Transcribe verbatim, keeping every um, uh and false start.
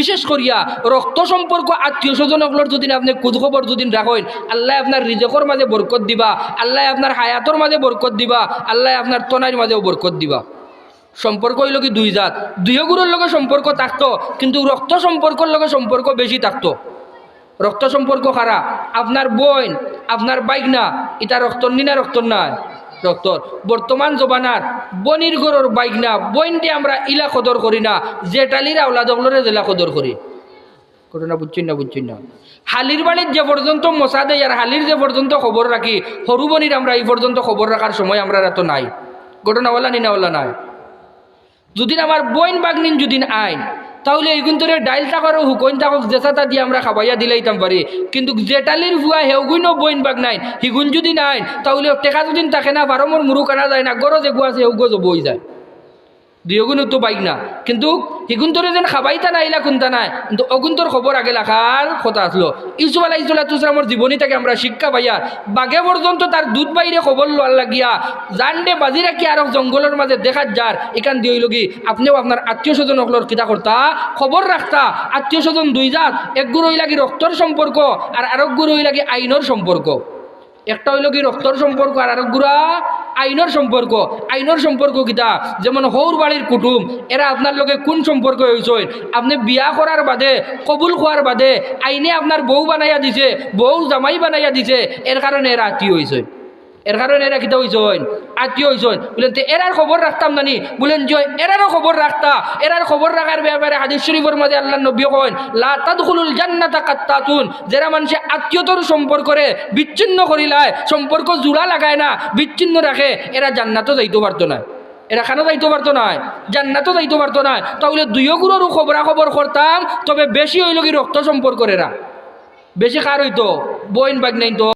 বিশেষ করিয়া রক্ত সম্পর্ক, আত্মীয় স্বজন অকলর যুদি আপনে খুঁজ খবর যুদি রাখইন, আল্লায় আপনার রিজেকর মাঝে বরকত দিবা, আল্লায় আপনার হায়াতর মাঝে বরকত দিবা, আল্লায় আপনার তনাইর মাঝেও বরকত দিবা। সম্পর্ক অইলো কি দুই জাত, দুইওগুরর লগে সম্পর্ক থাকতো, কিন্তু রক্ত সম্পর্কর লগে সম্পর্ক বেশি থাকতো। রক্ত সম্পর্ক কারা? আপনার বইন, আপনার বাইগনা, ইতা রক্তর নি না রক্তর নায়? রক্তর। বর্তমান জমানার বইনর ঘরর বাইগনা, বইনরে আমরা ইলা কদর করি না, জেঠালির আওলাদ অকলরে যেলা কদর করি। ঘটনা বুঝছইন না, বুঝছইন না? হালির বাড়িত যে পর্যন্ত মশা দেই আর হালির যে পর্যন্ত খবর রাখি, হরু বইনর আমরা ই পর্যন্ত খবর রাখার সময় আমরার আতো নাই। ঘটনা অলা নি না অলা নায়? যুদিন আমার বইন বাগনিন যুদিন আইন, তাইলে ইগুইন্তরে ডাইল থাকউক, হুকইন থাকউক, যেছাতা দি আমরা খাবাইয়া দিলাইতাম পারি। কিন্তু জেঠালির ফুয়া হেউগুইনও বইন বাগনাইন, হিগুইন যুদিন আইন, তাইলে টেকা যুদিন থাকে না, ফার্মর মুরগ আনা যায় না, ঘরো যেগু আছে হেউগু জবো অইযায়। দুইওগুইনও তো বাইগনা, কিন্তু হিগুইন্তরে যেন খাবাইতা না ইলা কুন্তা নায়, কিন্তু অগুইন্তর খবর আগে রাখার কথা আছলো। ইউসুফ আলাইহিস সালাতু ওয়াস সালামর জীবনী থাকি আমরা শিক্ষা পাইয়ার, বাঘে পর্যন্ত তার দুধ ভাইরে খবর লওয়ার লাগিয়া জানরে বাজি রাখি আরক জঙ্গলর মাঝে দেখাত যার। ইখান দি অইলো কি, আপনেও আপনার আত্মীয় স্বজন অকলর কিতা করতা, খবর রাখতা। আত্মীয় স্বজন দুই জাত, একগুর অইলা কি রক্তর সম্পর্ক, আর আরকগুর অইলা কি আইনর সম্পর্ক। একটা অইলো কি রক্তর সম্পর্ক, আর আরকগুরা আইনর সম্পর্ক। আইনর সম্পর্ক কিতা? যেমন হউর বাড়ির কুটুম, এরা আপনার লগে কুন সম্পর্ক অইছইন? আপনে বিয়া করার বাদে, কবুল কওয়ার বাদে আইনে আপনার বউ বানাইয়া দিছে, বউ জামাই বানাইয়া দিছে, এর কারণে এরা আত্মীয় অইছইন। এর কারণে এরা কিতা অইছইন? আত্মীয় অইছইন। বুলে, "তে এরার খবর রাখতাম না নি?" বুলেন, "জি অয়, এরারও খবর রাখতা।" এরার খবর রাখার ব্যাপারে হাদিস শরীফর মাঝে আল্লার নবী কইন, "লা তাদখুলুল জান্নাতা কাত্তাতুন।" যেরা মানষে আত্মীয়তার সম্পর্করে বিচ্ছিন্ন করিলায়, সম্পর্ক জুড়া লাগায় না, বিচ্ছিন্ন রাখে, এরা জান্নাতো যাইতো পারতো নায়। এরা কানো যাইতো পারতো নায়? জান্নাতো যাইতো পারতো নায়। তাইলে দুইওগুররও খবরাখবর করতাম, তবে বেশি অইলো কি রক্ত সম্পর্কর এরা। বেশি কার অইতো? বইন বাগনাইন তো।